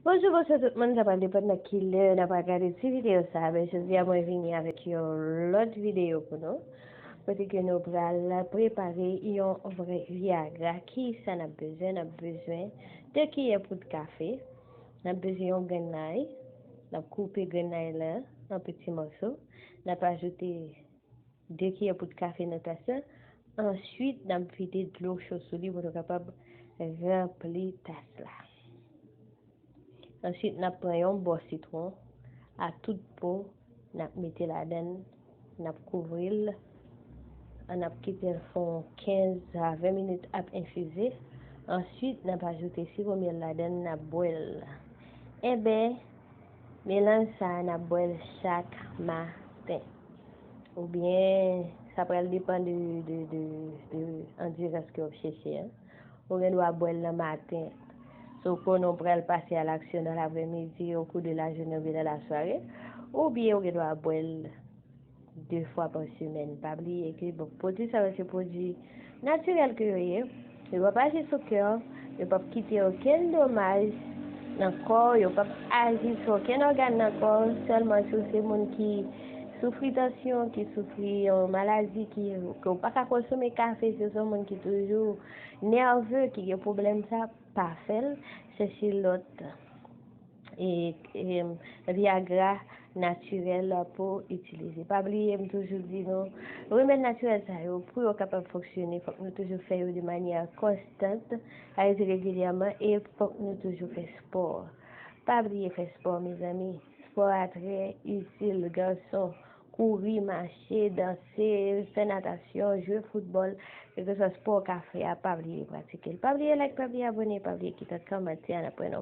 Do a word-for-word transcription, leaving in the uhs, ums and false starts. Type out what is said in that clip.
Bonjou, bonswa tout moun, sa pral depann nan ki lè n ap gade ti videyo sa a, men jodi a mwen vini avèk yon lòt videyo pou nou, kote ke nou pral prepare yon vrè Viagra. Kisa n ap bezwen? N ap bezwen de kiyè poud kafe, n ap bezwen yon grenn lay, n ap koupe grenn lay la an piti mòso, n ap ajoute de kiyè poud kafe nan tas la. Answit, n ap vide dlo cho sou li pou nou kapab ranpli tas la. Answit, n ap pran yon bò sitwon a tout po, n ap mete ladan l, n ap kouvri l, n ap kite l fè yon kenz a ven minit ap enfize. Answit, n ap ajoute siwo myèl ladan l, n ap bwè l. Enben, melanj sa a, n ap bwè l chak maten. Oubyen, sa pral depann de, de, de, de andirans ke w ap chèche an. Ou gen dwa bwè l nan maten. Si w konnen w pral pase a laksyon nan lapremidi, au cours de la journée oubyen nan lasware, oubyen ou gen dwa bwè l de fwa pa semèn. Pa bliye ke, bon, pwodui sa yo se pwodui natirèl ke yo ye. Yo p ap aji sou kè w, yo p ap kite okenn domaj nan kò w, yo p ap aji sou okenn ògàn nan kò w. Sèlman si w se moun ki soufri tansyon, ki soufri yon maladi ki, ke w pa ka konsome kafe, si w se yon moun ki toujou nève, ki gen pwoblèm sa, pa fè l, chèche lòt e, e, Viagra natirèl pou itilize. Pa bliye, m toujou di nou, remèd natirèl sa yo, pou yo kapab fonksyone, fòk nou toujou fè yo de manyè konstant, sa vle di regilyèman, e fòk nou toujou fè spò. Pa bliye fè spò, mezanmi. Spò a trè itil, gason, kouri, mache, danse, fè natasyon, jwe foutbòl, kèlkeswa spò w ka fè a, pa bliye pratike l. Pa bliye like, pa bliye abòne, pa bliye kite kòmantè a, n ap wè nan yon